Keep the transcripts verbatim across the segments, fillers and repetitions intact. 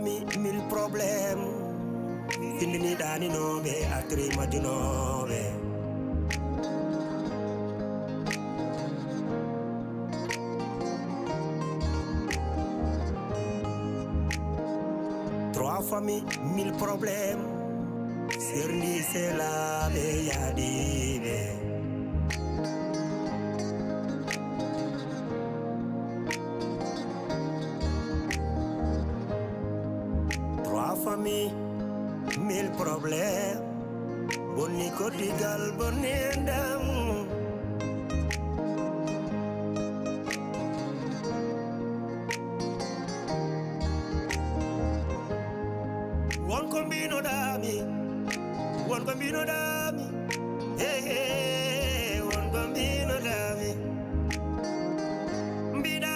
Mi mille problème. Findini ɗaninooɓe, atri majjunooɓe. Trois familles, mille problèmes. Serndi selaaɓe yaadiiɓe. Trois familles, mille problèmes. Bonni ko digal, bonni e ndam. Won ko mbinoɗaami, won ko mbinoɗaami, hey, hey, won ko mbinoɗaami. Mbiɗa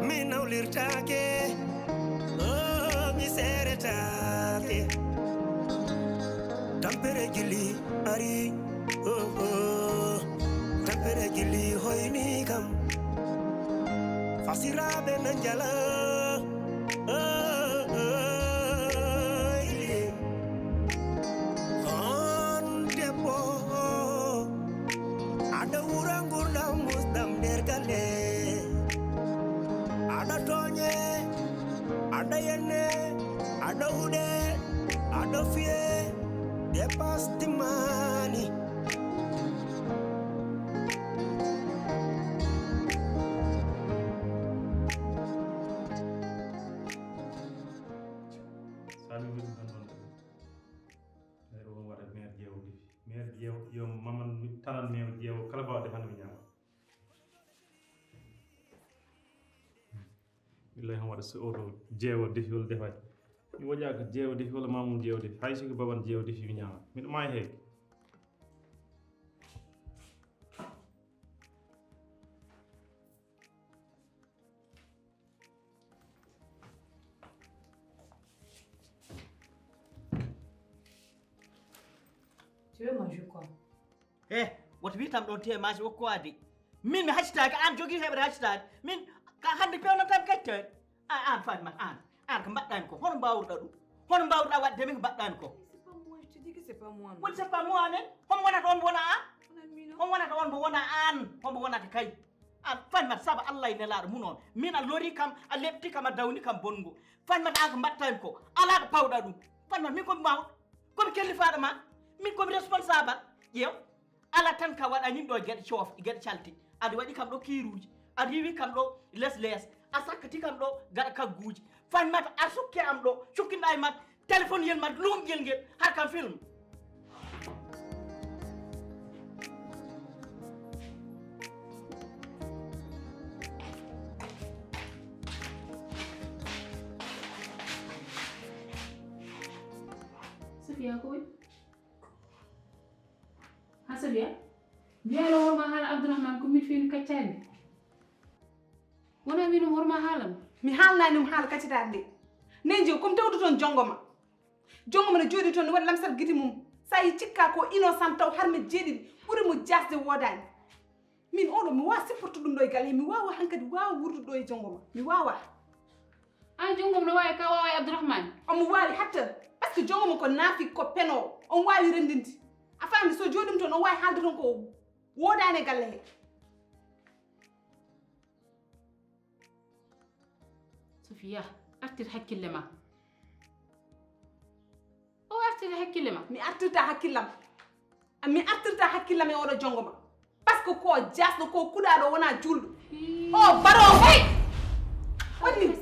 mi nawlirtaake, oh, mi seeretaake. Tampere jilli ari, oh, oh. Tampere jilli hoyni kam. Fasiraaɓe na njala, oh, oh, ili. On debbo, aɗa wura ngurdam musdam nder galle. Aɗa tooñe, aɗa yenne, aɗa huɗe, aɗa fiye, dépasse timmaani. Sami woni ɗon ɗon. Ɓayro on waɗa meer jeewo defi. Meer jeewo, yo maman mi tanan meew jeewo kala baawɗe hannde mi ñaama. Billahi on waɗa so oɗo jeewo defi walla defaji. Mi woƴaaka jeewo defi walla mamum jeewo defi. Hay siko baban jeewo defi mi ñaama. Miɗo maayi heege. Tu veux manger quoi? Eh, woto witam ɗon te maji wokko ade. Min mi haccitaake, an jogii heɓre haccitaade. Min ka hannde pewnantam kaccaade. A an Fatma, an. An ko mbaɗɗaani ko. Hono mbaawruɗa ɗum? Hono mbaawruɗa waɗde min ko mbaɗɗaani ko? C'est pas moi, je te dis que c'est pas moi, non. Woni c'est pas moi, nen? Homo wonata on wona an? Wona min, non. Homo wonata on mo wona an? Homo wonata kay? An Fatma, saba Allah e nelaaɗo mun on. Min a lori kam, a lepti kam, a dawni kam bonngo. Fatma, an ko mbaɗɗaani ko. Alaa ko pawɗa ɗum. Fatma, min ko mi mawɗo. Ko mi kellifaaɗo ma. Min ko mi responsable. Ƴeew. Ala tan ka waɗanim ɗo geɗe coof, geɗe calti. Aɗa waɗi kam ɗo kiiruuji. Aɗa riiwi kam ɗo les les. A sakkati kam ɗo gaɗa kagguuji. Fatmata, a sukke am ɗo. Cukkinɗa e mat. Téléphone yel mat, luumƴel ngel. Har kam film. Safiya, ko woni? Ha Safiya? Mbiyaano worma haala Abdourahmane ko min fewni kaccaani. Wona min um horma haalam. Mi haalnaani um haala kaccitaade nde. Nde njew, ko mi tawdu toon jonngo ma. Jonngo ma no jooɗi toon, ne waɗi lamsal gite mum. So a yi cikka ko innocent taw har mi jeeɗiɗi, ɓuri mo jaasde woodaani. Min oɗo, mi waawa supportude ɗum ɗo e galle, mi waawa hankadi waawa wuurdude ɗo e jonngo ma. Mi waawa. An jonngo ma no waawi ka waawa e Abdourahmane? Omo waawi hatta, parce que jonngo ma ko naafi, ko peno, on waawi renndinde. A faami, so jooɗi ɗum toon, on waawi haalde toon ko woodaani e galle he. Sofiya, artir hakkille ma. O artiri hakkille ma. Mi artirta hakkillam. Mi artirta hakkillam e oɗo jonngo ma. Parce que ko jaasɗo, ko kuɗaaɗo, wona juulɗo. Hii. O baro, hey! Wonni.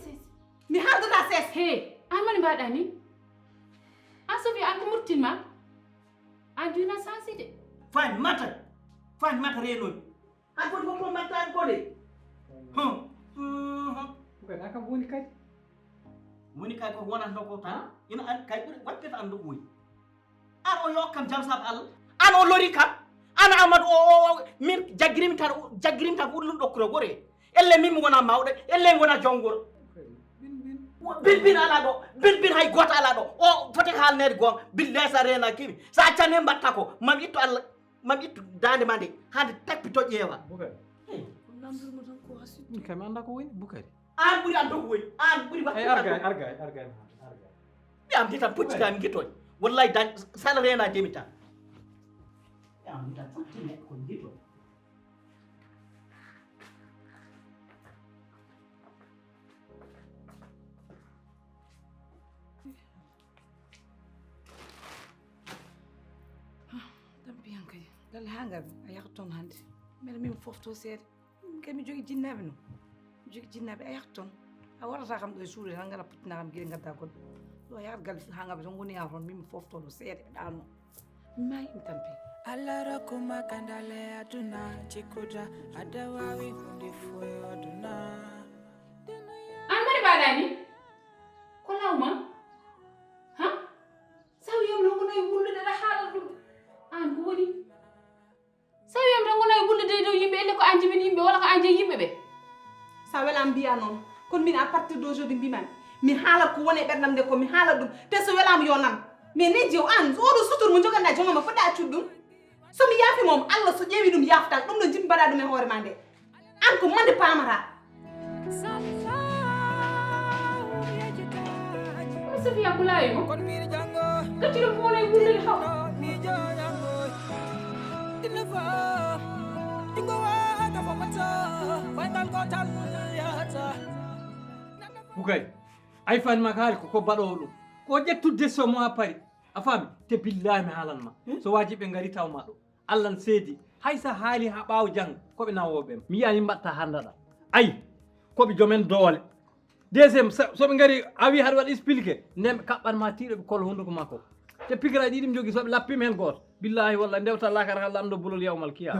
Mi haaldata ses. He, an moni mbaɗa ni? An Sofiya, an ko murtin ma? An duna sansi de. Fine, mata. Fine, mata renoy. An foti ko ko mbaɗtaani ko de. Hum. Hum, hum. Ko kadi an kam woni kadi. Woni kay ko wonatno ko tan. Ina an kay ɓuri waɗde tan anndu ɓooyi. An o yo kam jam sab Allah. An o lori kam. An Amadou o, o, o, min jaggirimi tan, jaggirimi tan ko ɗum ɗo kuro gore. Elle min mi wona mawɗo, elle mi wona jongoro. Bin bin. Bin bin ala ɗo, bin bin hay goto ala ɗo. O foti haalneede goonga. Billahi sa reenaaki mi. Sa accani mbaɗta ko, mami ittu Allah. Mami ittu daande ma nde, hande tappito ƴeewa. Bukari. Hey. Ɗum namdurmo tan ko hasittu. Min kam mi annda ko woni Bukari. An ɓuri an dogo woni. An ɓuri waktu. Ey, arga, arga, arga, arga. Mi am ditan pucci tan gitoy. Wallahi dan sala rena demi tan. Mi am ditan pucci ne ko gitoy. Tampi hankadi. Galle ha ngarmi a yahata toon hannde. Mbeɗa min fofto seeɗa. Min kadi mi jogi jinnaaɓe noon. Mi jogi jinnaaɓe a yahata toon. A waɗata kam ɗo e suuɗe tan ngara puttina kam gila ngadda goɗɗo. Ɗo a yahat galle ha ngarmi tan ngoni yaha toon min mi fofto ɗo seeɗa ɓe ɗaano. Maayi mi tampi. Allah rokkuma kandale aduna cikkuda ada wawi hunde foyo aduna. An mari mbaɗani? Ko lawma? Ha? Saw yom no ngono e wullude ɗa haala ɗum. An ko woni? Saw yom no ngono e wullude dow yimɓe elle ko an jibin yimɓe wala ko an jeyi yimɓe ɓe. Sa welam mbiya noon. Kono min à partir d'aujourd'hui mbiman mi haalat ko woni e ɓerdam nde ko mi haalat ɗum te so welama yo nam. Mais ne jew an oɗo sutur mo joganda jongama fodde accude ɗum. So mi yaafi mom Allah so ƴeewi ɗum yaftal ɗum ɗo jimmi mbaɗa ɗum e hoore ma nde. An ko mande pamata. Safiya kulayi mo. Gacci ɗum ko wona e wullude haw. Bukay, ay fani ma kaali ko ko baɗowo ɗum ko ƴettude décision mo a pari. A faami? Te billahi mi haalan ma so waaji ɓe ngari taw ma ɗo. Allah n seedi hay sa haali ha ɓaawo jannga ko ɓe nawooɓe ma. Mi yiyani mbaɗta ha ndaɗa. Ay, ko ɓe jomen doole. Deuxième, so ɓe ngari a wi haɗa waɗa expliqué nden ɓe kaɓɓan ma tiiɗo ɓe kolo hunduko makko. Te pigira ɗiɗi mi jogi so ɓe lappima hen gooto billahi wallahi ndewta lakara ha lamɗo bulol yawmal kiya.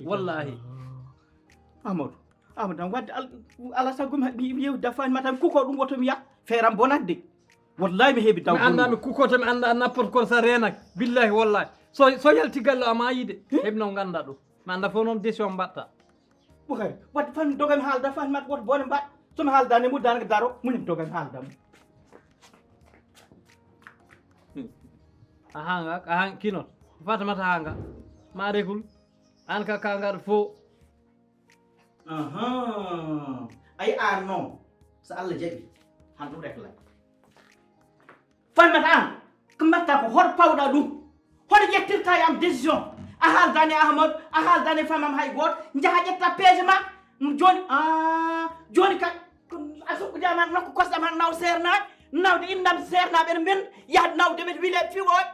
Wallahi. Amadou, Amadou am wadde ala saggum mi yewti dafani ma tan kuko ɗum woto mi yah feeram bonat de. Wallahi mi heebi daw. Mi annda mi kukoto mi annda n'importe quoi sa reenaki. Billahi wallahi. So so yalti galle o a maayi de. Heɓi no ngannda ɗum. Mi annda fof noon décision mbaɗta. Bukari, wat fan dogami haalda fan mat woto bone mbaɗ. So mi haalda ne mu danaka daro muñum dogami haalda mu. A hanga a hang kinot. Fatamata hanga. Ma rekul. An ka kangaɗo fof. Ahan. Ayi an noon so Allah jaɓi han ɗum rek la. Fanmata an ko mbatta ko hoto pawɗa ɗum hoto ƴettirta e am décision a haaldani ahmad a haaldani famam hay gooto njaha ƴetta peeje ma joni a joni ka a sukkudama nokku kosɗam han naw seernaɓe nawde innam seernaɓe ene mben yahde nawde ɓe wile fiwoɓe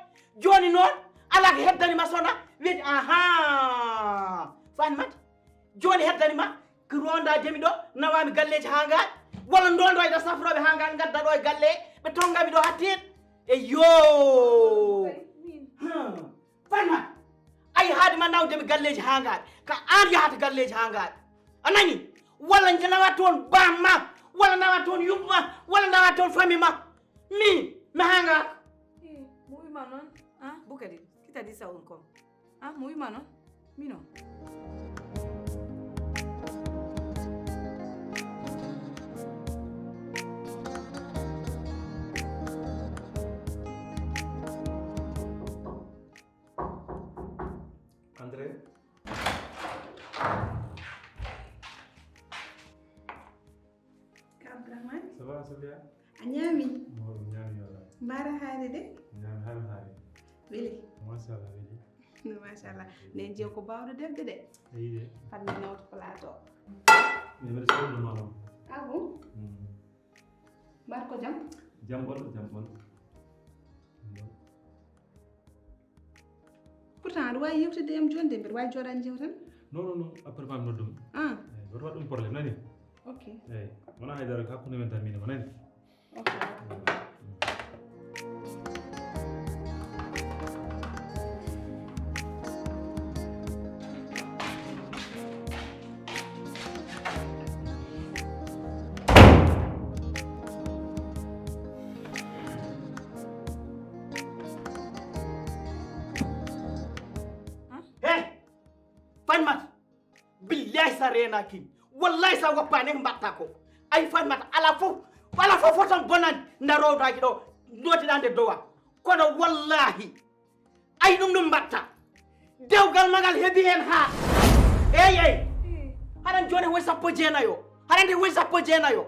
joni noon ala ko heddani ma sona weeti aha fanmata Jooni heddani ma ko ronda demi ɗo nawami galleji ha ngaɗi walla ndondo ida safroɓe ha ngaɗi gadda ɗo e galle ɓe tongami ɗo hattin e yo fanma ayi haade ma nawdemi galleji ha ngaɗi ka an yahata galleji ha ngaɗi a nani walla nawa toon bamma walla nawa toon yumma walla nawa toon fami ma mi mi ha ngaka mo wima noon bukadi kitadi sawon kom Ah, mo wima noon? Mino. André. Ka Abdourahmane. Ça va, Sofia? A ñaami? Mawɗum ñaami wala. Mbaara haari de? Ñaami haari haari. Weli? Machallah weli. Machallah. Nden jew ko bawɗo debde de. Eyi de. Fat mi nawto plateau. Mi mbeɗa sohlude ma ɗum. Ah bon? Mbar ko jam? Jam ɓolo, jam ɓolo. Pourtant aɗa wawi yewtidde e am joni de mbiɗa wawi joɗade jewtan. Non non non après ma mi noddum. Ah. Eyi woto waɗ ɗum problème nani. Ok. Eyi wona haydara ko hakkunde men tan min o nani. Ok. Fanmata billahi sa renakimi wallahi sa woppani ko mbatta ko ay fanmata ala fof ala fof fotan bonani nda rowdaji ɗo notiɗa nde dowa kono wallahi ay ɗum ɗum mbatta dewgal magal heebi hen ha ey ey haɗan joni woni sappo jeenayo haɗan de woni sappo jeenayo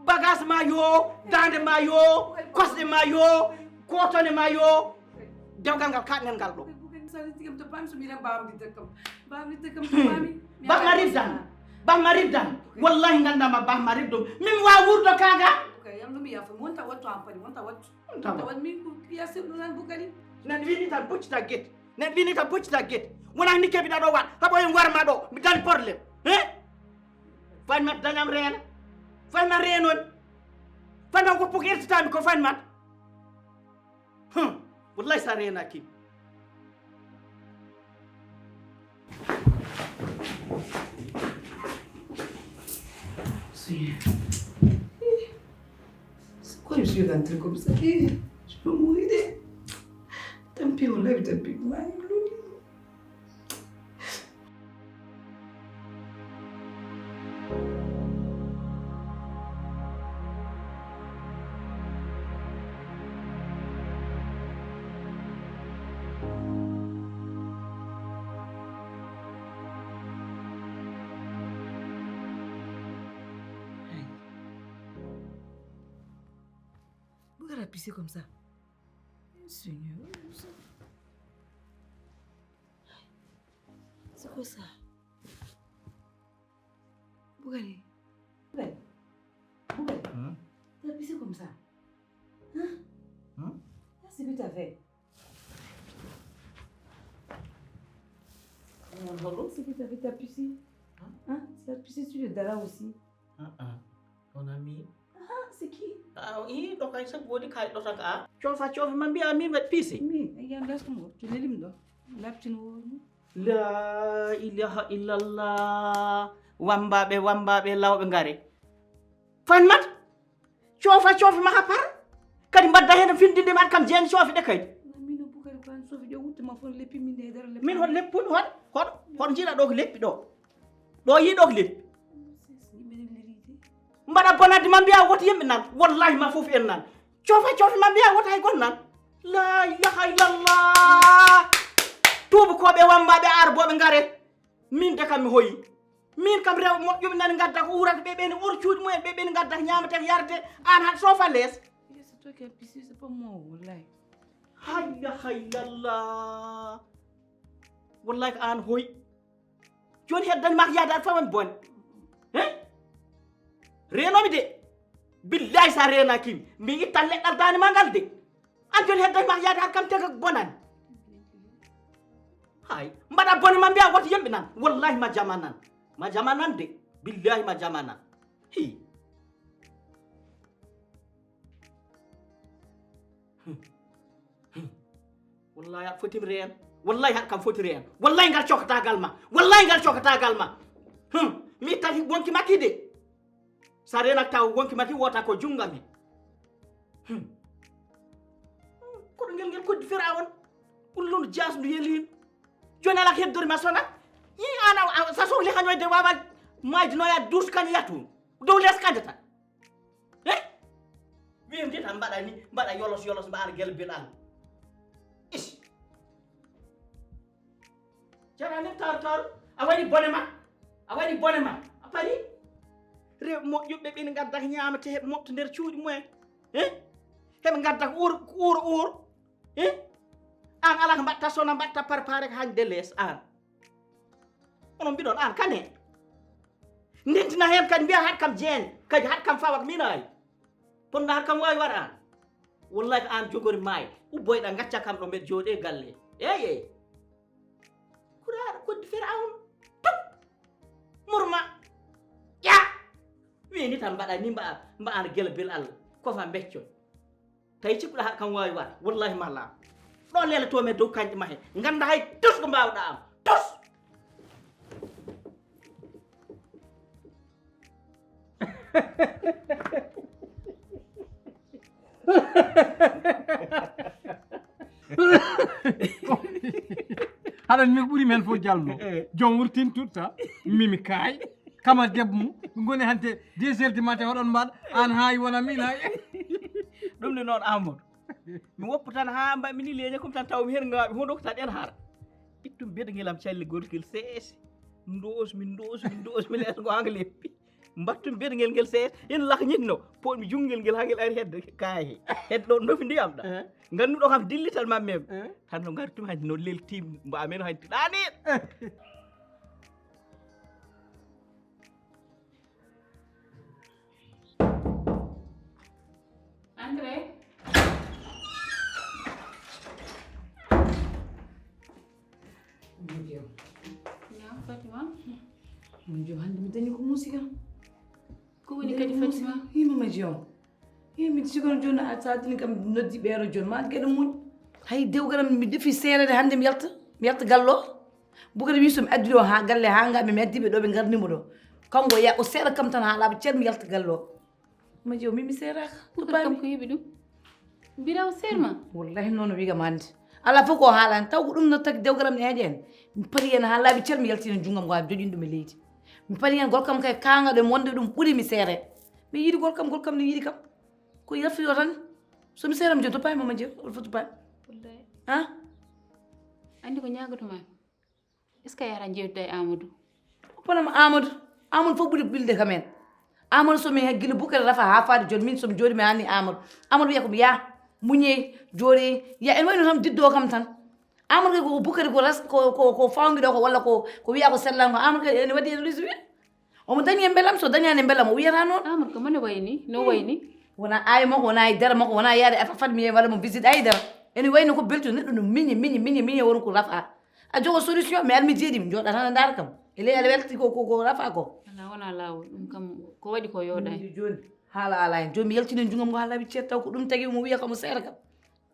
Bagage ma yo, daande ma yo, kosɗe ma yo, kotone ma yo. Dewgal ngal kaɗnel ngal ɗo. Bugani sani tigam to bam so mi ran bam di dakam. Bam di dakam to bami. Bah ma riddan. Bah ma riddan. Wallahi ngandama bah ma riddum. Min wa wurdo kaga. Okay, yam no mi yafa monta watto ampani, monta watto. Monta watto. Tawan min ku ya se nan bugani. Nan wini tan bucci ta get. Nan wini tan bucci ta get. Wona ni kebi da do wat. Habo en warma do. Mi dan problème. Hein? Fan mat dañam reena. Fan mat reenon. Fan mat ko puki irtitami ko fan mat. Hmm. Wallahi sa reena kin. Seigneur. C'est quoi, je suis rentrée comme ça? Eh, je peux mourir. Tant pis, on l'a eu, tant pis. Pourquoi elle a pissé comme ça? Seigneur. C'est quoi ça? Bougari. Bougari. Bougari. Hein? T'as pissé comme ça? Hein? Hein? Là, c'est que t'as fait. C'est que t'as fait, t'as pissé. Hein? Hein? T'as pissé sur le dara aussi. Ah, ah. On a mis. Ah, c'est qui? Ah, i ɗo kay sabu woni kay ɗo tan ka. Cofa cofa ma mbiya min waɗ piisi. Mi, a yiyan gasɗo mo, to lelim ɗo. Laptin woni. La ilaha illallah. Wambaɓe, wambaɓe, lawɓe ngare. Fan mat? Cofa cofa ma hapar. Kadi mbadda hen findinde mat kam jeen cofi ɗe kay. Min o Bukari ko an sofi ɗo wuttu ma fon leppi min de dara leppi. Min hon leppumi hon? Hon? Hon jiiɗa ɗo ko leppi ɗo? Ɗo yi ɗo ko leppi. Mbaɗa bonade ma mbiya woto yimɓe nan. Wallahi ma fof en nan. Cofa cofa ma mbiya woto hay gon nan. La ilaha illallah. Tuubu ko ɓe wamba ɓe arboɓe ngare. Min de kam mi hoyi. Min kam rew moƴƴuɓe nani gadda ko urata ɓe ɓeni ur cuuɗi mumen ɓe ɓeni gadda ko ñamata ko yarde an haɗa sofa lees. Yes, toi qui as pissé, c'est pas moi, wallahi. Hayya hayya Allah. Wallahi ko an hoyi. Joni heddani ma ko yaade aɗa faman bone. Hein? Renomi de. Billahi sa renakimi mi ittan leɗɗal dani ma ngal de. An joni heddani ma ko yaade har kam tega bonani. Hay mbaɗa bone ma mbiya woto yimɓe nan. Wallahi ma jama nan. Ma jama nan de. Billahi ma jama nan. Hi. Wallahi aɗa foti mi reen. Wallahi haɗa kam foti reen. Wallahi ngal cokkatagal ma. Wallahi ngal cokkatagal ma. Hmm. Mi ittati wonki makki de. Sa renak taw wonki makki wota ko junga mi. Hmm. Koɗo ngel ngel koddi fera on. Ullun jas ndu yelin. Joni ala heddori ma sona. Yi ana sa sohli hañoyde wawa maydinoya dus kaño yatu. Dow les kañata. Eh? Wiyen de tan mbaɗa ni, mbaɗa yolos yolos mbaɗa gel bel Allah. Is. Jara ne tar tar, a waɗi bone ma. A waɗi bone ma. A pari? Rew moƴƴuɓe ɓe ne gadda ko ñaamete heɓe moɓta nder cuuɗi mumen. Eh? Heɓe gadda ko ur ur ur. Eh? An ala ko mbaɗta sona mbaɗta préparé ko hañde les an. Onon mbiɗon an kane. Ndentina hen kadi mbiya haɗ kam jeene kadi haɗ kam fawak min ay. Ponno haɗ kam wawi waɗa an. Wallahi ko an jogori maay. Ubboyɗa gacca kam ɗo mbeɗa jooɗe galle. Eyey. Kuraɗo koddi firawn. Tuk. Murma. Ƴa. Wini tan mbaɗa ni mbaɗa mbaɗa gel bel Allah. Kofa becco. Tawi cikkuɗa haɗa kam wawi waɗa wallahi ma laaɓ. Ɗo lelatomi e dow kanƴe ma he ganda hay tus ko mbawɗa am tus. Haɗan min ɓuri men fof jalno. Joom wurtin tutta mimi kaay. Kama debbo mum ɓe goni hante deux heures du matin oɗon mbaɗa an haay wona min haay. Ɗum ne noon Amadou. Mi woppu tan haa mbaɗmi ni leeña comme tan taw mi heen ngaaɓi hono ko tan en hara. Ittum beɗo ngelam calli gorkil seese. Ndoos mi ndoos mi ndoos mi lees ngo anga leppi. Mbattum berngel ngel seeɗa, ina lakñitno. Poɗmi junngel ngel haa ngel ari hedde kaahe. Hedde ɗo nofi ndiyam ɗa. Eh. Ngannduɗo kam dillital mammem. Eh. Tan no ngartumi hanti no leltim mbo amen hanti ɗaani. Eh. Entrez. Mon Dieu. Ya, Fatima. Mon Dieu, hannde mi dañi ko muusi kam. Ko woni kadi Fatima? Hima ma jom. Himi sigono jooni a satini kam noddi ɓeero jooni ma geɗe muñ. Hay dewgaram mi defi seerede hannde mi yalta. Mi yalta gallo. Bukata wi so mi addi ɗo ha galle ha ngaɓe mi addiɓe ɗo ɓe ngarnimo ɗo. Kanko ya o seeɗa kam tan ha laaɓa cer mi yalta gallo. Ma jom mi mi seeraka. Bukata kam ko heɓi ɗum. Mbira o seerma. Wallahi noon o wiga ma hannde. Ala fof ko haalani taw ko ɗum no tagi dewgaram ne heeƴe en. Mi pari hen ha laaɓi cer mi yaltina junngam ngo ha mi joƴin ɗum e leydi. Mi pari hen gorkam kay kaangaɗo e wonde ɗum ɓuri mi seere. Mi yiɗi gorkam gorkam ne yiɗi kam. Ko yaltoyo tan. So mi seeram jooni to paami mama jeew oto fof to paami. Wallahi. Ha? Anndi ko ñaagotoma. Est-ce que a yaran jewtida e Amadou? Bonam Amadou. Amadou fof ɓuri ɓilde kam en. Amadou so mi heggino Bukari Rafa ha faade jooni min so mi jooɗi mi anni Amadou. Amadou wiya ko mi yaha muñe jooɗe ya en wayno tan diddo kam tan. Amadou kay ko Bukari ko ras ko ko ko fawngi ɗo ko walla ko ko wiya ko sellan ko Amadou kay ene waɗi analyse wiya. Omo dañi e mbelam so dañani e mbelam o wiyata noon. Amadou ko mone wayni no wayni. Wona aaya makko wona e dara makko wona yaade afa fat mi walla mo visite ay dara. Ene wayno ko belto neɗɗo no miñi miñi miñi miñi won ko rafa. A jogo solution mi almi jeeɗi mi jooɗa tan a ndaara kam. E ley aɗa welti ko ko ko rafa ko. Ala wona laawol ɗum kam ko waɗi ko yooɗaani. Min jooni haala ala en jooni mi yaltini e njungam ngo haa laaɓi ceer taw ko ɗum tagi omo wiya kamo seera kam.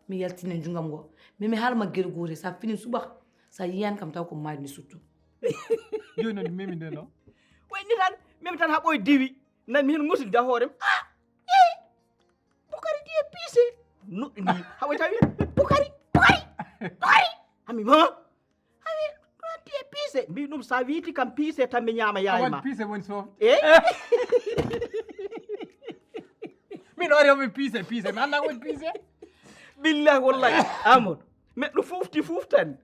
Mi yaltini e njungam ngo. Min mi haala ma gere goote so a fini subaka so a yiyaani kam taw ko maayde mi sutto. Jooni noon memi nde no. Wayni tan memi tan haa ɓooy diwi nan mi heen ngotidi da hoore. Ah! Bukari diye piise. Nuɗɗini hawa tawi bukari bukari bukari. Ami ma ami diye piise mbi ɗum sa wiiti kam piise tan mi ñaama yaay ma. Piise woni sof. E min ori omi piise piise mi annda woni piise. Billahi wallahi. Amadou neɗɗo fufti fuftan.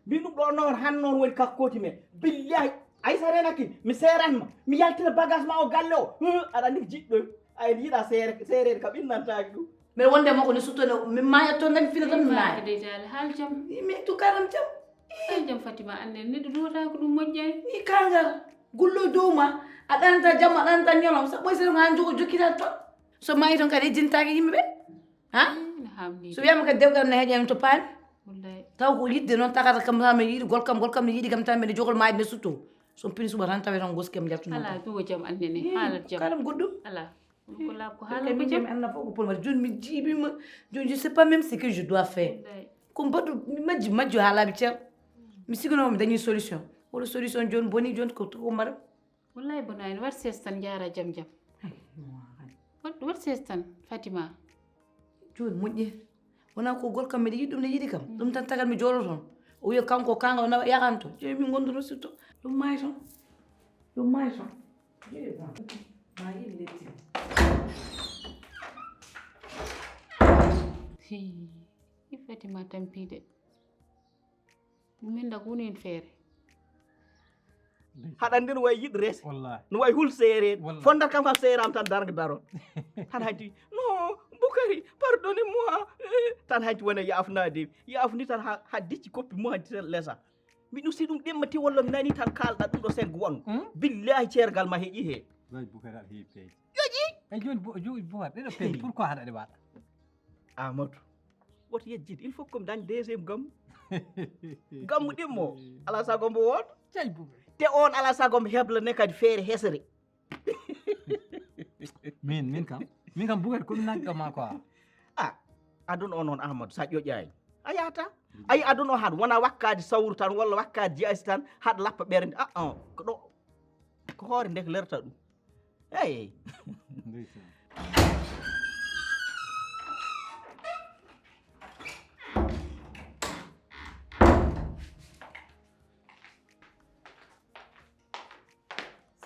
Mbi ɗum ɗo noon han noon woni kakkoti men billahi. Ay sa renaki mi seeran ma mi yaltina bagage ma o galle o. Aɗa andi ko jiɗɗo ay yiɗa seere seereede kam innantaaki ɗum. Mbeɗa wonde makko ne suttone min maaya toon nani fina tan mi maaya. Haal jam. Min tukaram jam. Haal jam Fatima anne neɗɗo duwata ko ɗum moƴƴani. Ni kangal gullo dow ma a ɗanata jam a ɗanata ñolom sa ɓoy seeɗa ko han jogo jokkita toon. So maayi toon kadi e jintaaki yimɓe ɓe. Ha? So wiyama kadi dewgal ne heeƴani to paami. Taw ko yidde noon tagata kam tan mi yiɗi gol kam gol kam ne yiɗi kam tan mbiɗa jogol maaji ne sutto. So pini suba tan tawi tan goski am jaltu ala ɗum ko jam annene haalat jam kalam goɗɗum. Ala ko laaɓ ko haalat ko jam anna fof ko pon waɗi joni mi jiiɓima. Joni je sais pas même ce que je dois faire. Ko mbaɗu mi majji majjo ha laaɓi ceer. Mi siganoma mi dañi solution. Wala solution joni boni joni ko ko mbaɗa. Wallahi bonaani waɗ sees tan njaara jam jam. Waɗ sees tan Fatima. Jooni moƴƴi wonaa ko gol kam mbiɗa yiɗi ɗum ne yiɗi kam ɗum tan tagal mi jooɗo toon. O wiya kanko kanga o nawa yakan to jooni min gonduno sutto. Ɗum maayi toon. Ɗum maayi toon. Ma yiɗi letti. Hii. Fatima tampiide. Min da ko woni hen feere. Haɗa andi no wayi yiɗ reese no wayi hul seereede. Fondat kam kam seeram tan darga daron. Tan hanti no bukari pardonne moi. Tan hanti wona yaafnaade yaafni tan ha dicci koppi mo hanti tan lesa. Mi ɗum si ɗum ɗemmati walla mi nani tan kalɗa ɗum ɗo seggo won. Billahi ceergal ma heƴi he. Wayi bukari aɗa heewi peeje. Ƴoƴi. Ay joni bukari ɗeɗo peeje pourquoi haɗa ɗe waɗa? Amadou. Woto yejjid il faut que mi dañ deuxième gammu. Gammu ɗimmo ala sago mbo wooto. Te on ala sago mbo heblane kadi feere hesere. Min min kam min kam bugata ko ɗum nagga ma quoi. A aduna o noon Amadou sa ƴoƴaani a yahata. Ayi aduna o haɗ wona wakkaade sawru tan walla wakkaade jiyasi tan haɗ lappa ɓernde a ko ɗo ko hoore nde ko lerta ɗum. Eyi.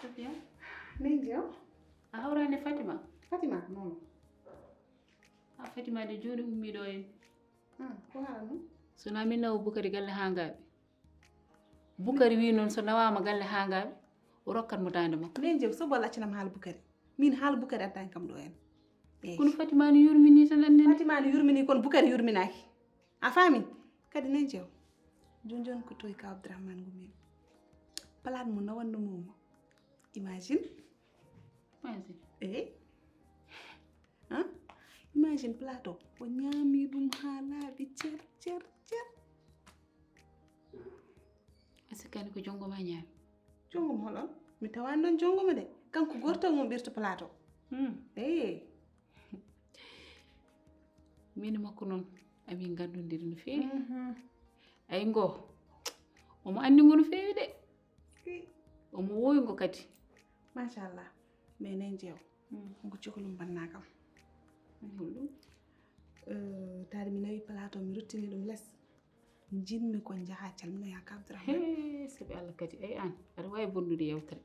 Sofia. Min jo. A hawrani Fatima? Fatima nono. A Fatima de joni ummiɗo en. Ah, ko haala noon? Sona min nawa Bukari galle ha ngaaɓi. Bukari wi noon so nawama galle ha ngaaɓi O rokkat mo daande makko. Nden jew sobo walla accanam haala Bukari. Min haala Bukari addani kam ɗo en. Eyi. Kono Fatima no yurmini tan annen. Fatima no yurmini kono Bukari yurminaaki. A faami? Kadi nden jew. Joni joni ko toy ka Abdourahmane ngumi. Palaat mo nawanno momo. Imagine. Imagine. Eyi. Hein? Imagine plateau. O ñaami ɗum haa laaɓi cer cer cer. A sikkaani ko jonngo ma ñaami? Jonngo mo holon? Mi tawaani ɗon jonngo mo de. Kanko gooto taw mo ɓirta plateau. Hmm. Eyi. Min e makko noon amin nganndondiri no feewi. Mhm. Ay ngo omo anndi ngo no feewi de. Omo woowi ngo kadi. Machallah. Mais nen jeew. Ngo cokolum mbannaa kam. Holɗum? Taade mi nawi plateau mi ruttini ɗum les. Njiɗmi ko njaha calminoya ka Abdourahmane. He, sabi Allah kadi. Ay aan, aɗa waawi bonnude yewtere.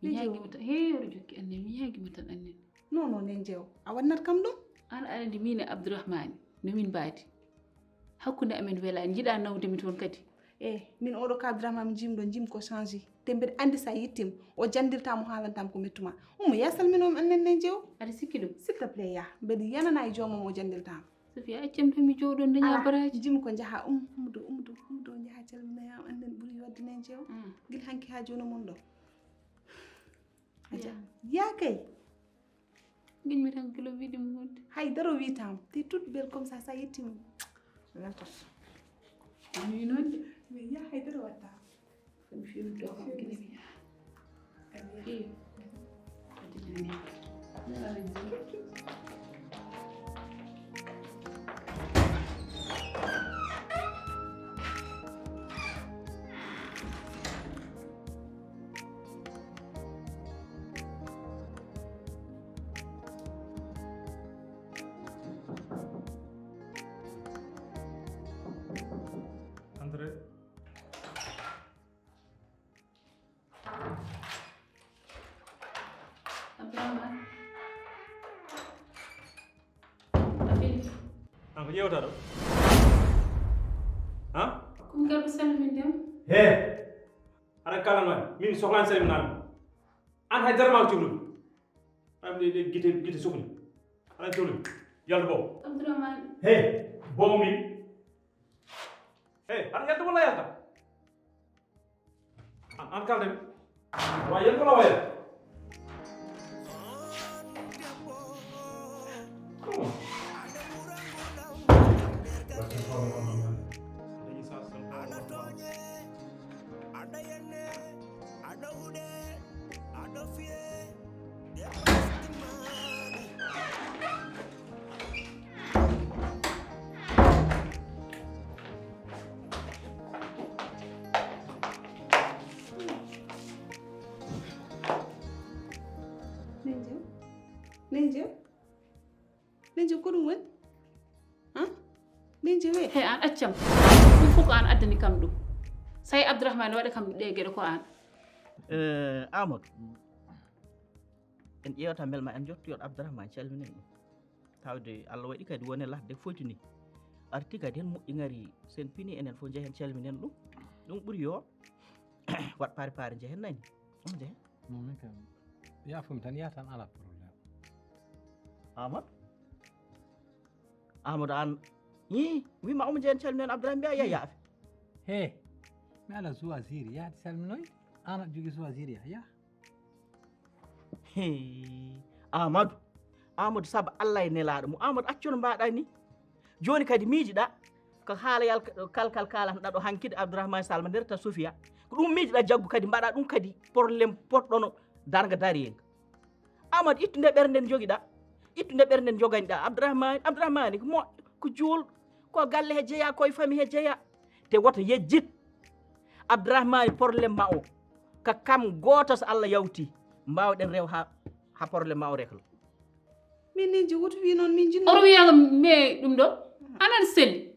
Mi ñaagima tan. He, oɗo jokki annen, mi ñaagima tan annen. Non, non, nen jeew. A wannat kam ɗum? Aan aɗa anndi min e Abdourahmane, no min mbaadi. Hakkunde amen welaani, njiɗa nawde mi toon kadi. E, min oɗo ka Abdourahmane mi jiimi ɗo, jiimi ko change. Te mbeɗa anndi so a yettiima, o janndirta mo haalanta mo ko mettuma. Ummo, ya salminomi annen nen jeew. Aɗa sikki ɗum? S'il te plaît, ya. Mbeɗa yanana e joomam o janndirta mo. Safiya, accam tan mi jooɗo daña baraaji. Jim ko njaha um umdo umdo umdo njaha calminoyam annen ɓuri yodde nen jeew. Gila hanki ha jooni mon ɗo. Aja. Ya kay. Giñmi tan kilo wiɗi mo wonde. Hay daro witam. Te toute belle comme ça, ça yettimi. Weltos. Ni noon de. Mais ya hay daro watta. Entrez. Abdourahmane. Abin. An ko ƴeewata ɗo? Ha? Kum garɗo salminde mo. He! Aɗa kalan ma min sohlani salminaɗo. An hay dara ma ko cohluɗo. Am ɗe gite gite sukli. Aɗa cohluɗo. Yalto bow. Abdourahmane. He! Bow min. He! Aɗa yalta walla yalta? An an kalden. Wa yen wala waya. Nenjo? Nenjo? Nenjo ko ɗum woni? Han? Nenjo we? He an accam. Ɗum fof ko an addani kam ɗum. Say Abdourahmane waɗa kam ɗe geɗe ko an. Amadou, en ƴeewata mbelma en njottoyot Abdourahmane calminen ɗum. Tawde Allah waɗi kadi wone ladde foyti ni. Arti kadi hen moƴƴi ngari sen pini enen fof njehen calminen ɗum. Ɗum ɓuri yo waɗ pari pari njehen nani. On njehen. Non min kam yafumi tan yaha tan ala problème. Amadou. Amadou an. Hi wima omo njehen calminen Abdourahmane mbiya ya yaafe. He mi ala choisir yahde salminoyde an aɗa jogui choisir yah yah. Hee, Amadou, Amadou saabu Allah e nelaaɗo mum, Amadou accu no mbaɗa ni. Jooni kadi miijiɗa ko haala yal kalkal kalanɗa ɗo hankide Abdourahmane Sall ma nder ta Sofia. Ko ɗum miijiɗa jaggu kadi mbaɗa ɗum kadi problème poɗɗono darga dariyega. Amadou ittu nde ɓernde njogiɗa. Ittu nde ɓernde joganiɗa Abdourahmane. Abdourahmane ko moƴƴo, ko juulɗo, ko galle he jeeya, ko e famille he jeeya. Te woto yejjit Abdourahmane problème ma o ka kam gooto so Allah yawti mbawɗen rew ha ha problème ma o réglé. Min nen ji woto wi noon min jinno. Oto wiyanga me ɗum ɗo anan seli.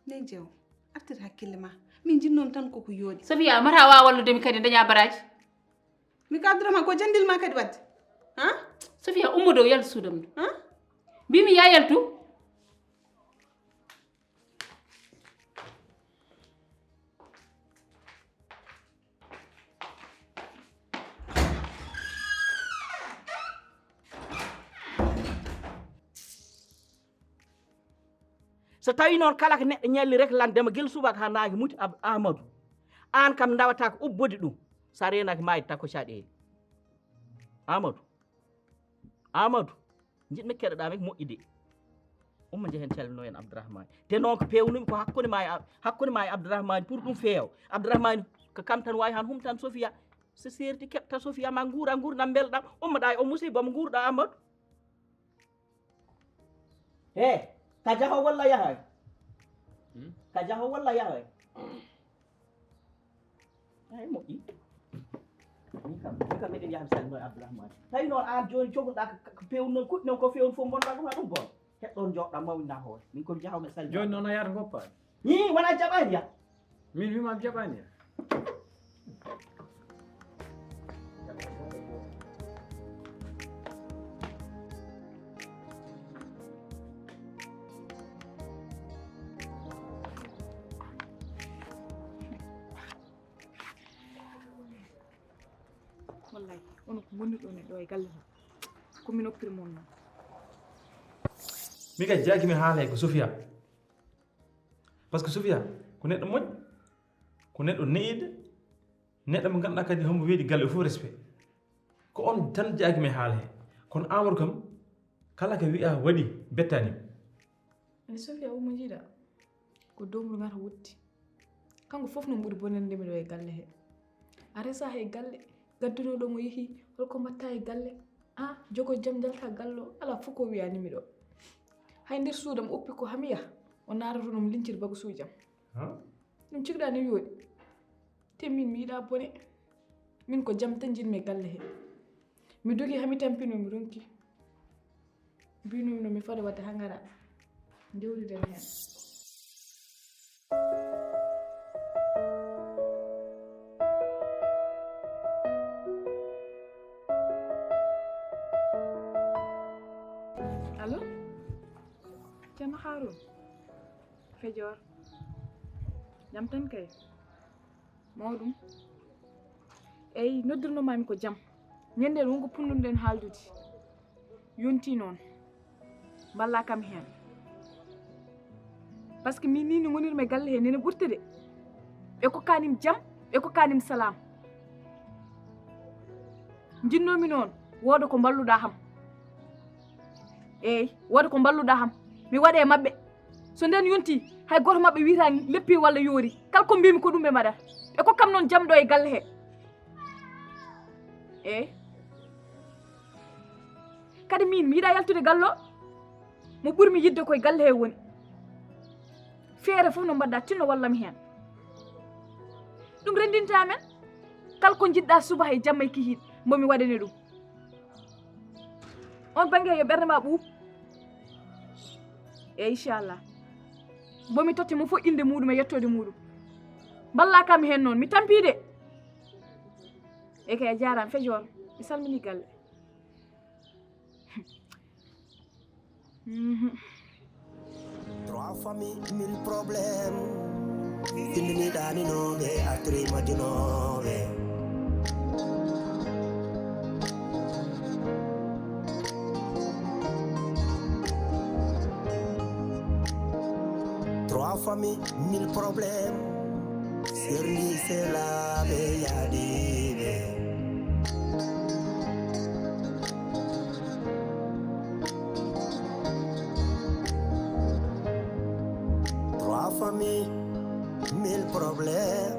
Nen jew artir hakkille ma min jinnomi tan koko yooɗi. Sofia mata wawa wallude mi kadi daña baraji. Mi kaddoroma ko jandil ma kadi wadde han? Sofia ummo dow yaltu suudam ɗo han? Mbimi ya yaltu. So tawi noon kala ko neɗɗo ñalli rek landema gila subaka ha naange muti Ab- Amadou, aan kam ndawata ko ubbode ɗum. Sa renaki maayde takko caɗeele. Amadou, Amadou, jiɗmi keɗoɗami ko moƴƴi de. Umma jehen calmino en Abdourahmane. Te noon ko pewnumi ko hakkunde ma e Ab- hakkunde ma e Abdourahmane pour ɗum feewa. Abdourahmane ko kam tan wawi han humtan Sofia. So serti keɓta Sofia ma nguura nguurdam mbelɗam. Umma ɗa e o musiba mo nguurɗa Amadou. He, ka jaho walla yahay? Hmm? Ka jaho walla yahay? Ay moƴƴi. Min kam, min kam meɗen yaha mi salmino e Abdourahmane. Tawi noon aan jooni coguɗa ko, ko, ko peewni noon kuɗɗi noon ko feewni fof bonɗa ɗum ha ɗum bon. Heɗɗoon jooɗɗa mawninaa hoore. Min komi jahaw mi salmino. Jooni noon a yahata ngoppaani? Ii, wona jaɓaani ya. Min wima mi jaɓaani ya. Wallay, onon ko ngonirɗon e ɗo e galle tan. Ko min okkiri mon noon. Min kadi jaaki mi haala e ko Sofia. Parce que Sofia ko neɗɗo moƴƴo, ko neɗɗo ne'iɗo, neɗɗo mo ngannduɗaa kadi hombo weeɗi galle o fof respect. Ko on tan jaaki mi haala he. Kono Amadou kam, kala ko wiya waɗi bettani. Nde Sofia ummo jiiɗa, ko domru ngata wutti. Kanko fof no ɓuri bonande mi ɗo e galle he. A resa he galle, gaddunoɗo mo yehi, holko mbatta e galle? Ah, jogo jam jalta galle o, ala fof ko wiyanimi ɗo. Hay nder suudam oppi ko hamiya, o naatoto ɗum lincir bagasuujam. Huh? Ɗum cikɗa ni yooɗi. Te min mi yiɗa bone. Min ko jam tan jiɗmi e galle he. Mi dogi hami tampino mi ronki. Mbinumi no mi fada wadde hangara. Ndewriden hen. Allo? Ceerno Harouna? Fejoor. Jam tan kay. Mawɗum. Eyi, noddirnomaami ko jam. Ñande wonko punnduɗen haaldude. Yonti noon. Mballa kam heen. Parce que min ni no ngonirmi e galle hee nene ɓurtude. Ɓe kokkanim jam, ɓe kokkanim salaam. Njinnoomi noon, wooda ko mballuɗaa ham. Eey, wooda ko mballuɗaa ham. Mi waɗa e maɓɓe. So ndeen yonti, hay gooto maɓɓe wiyata leppi walla yoori. Kala ko mbimi ko ɗum ɓe mbaɗata. Ɓe kokkam noon jam ɗo e galle he. Eey. Kadi min, mi yiɗa yaltude galle o. Mo ɓurmi yidde koye galle he woni. Feere fof no mbaɗɗa, tinno wallam heen. Ɗum renndinta men. Kala ko njiɗɗa suba e jamma e kihiiɗe, mbomi waɗane ɗum. On bannge yo ɓernde ma ɓuuɓ. E inchallah. Mbomi totte mo fof innde muɗum e yettoode muɗum. Mballa kam heen noon, mi tampi de. E kay a jaaraama, Fejoor. Mi salmini galle. Mhm. Trois familles, mille problèmes. Tindiniɗaninooɓe, artiri majjunooɓe. Trois familles, mille problèmes. Serni selaɓe yaadiɓe. Trois familles, mille problèmes.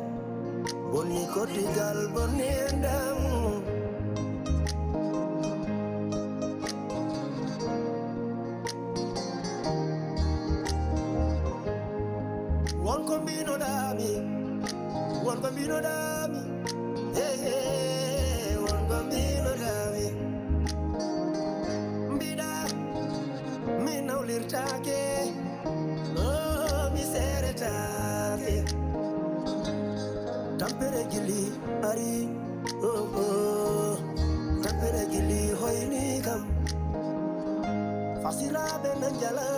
Bonni koddigal, bonni endam. Won ko mbinoɗaami, won ko mbinoɗaami, hey, hey, won ko mbinoɗaami. Mbiɗa, mi nawlirtaake, oh, mi seeretaake. Tampere gili ari, oh, oh. Tampere gili hoyni kam. Fasiraaɓe na njala.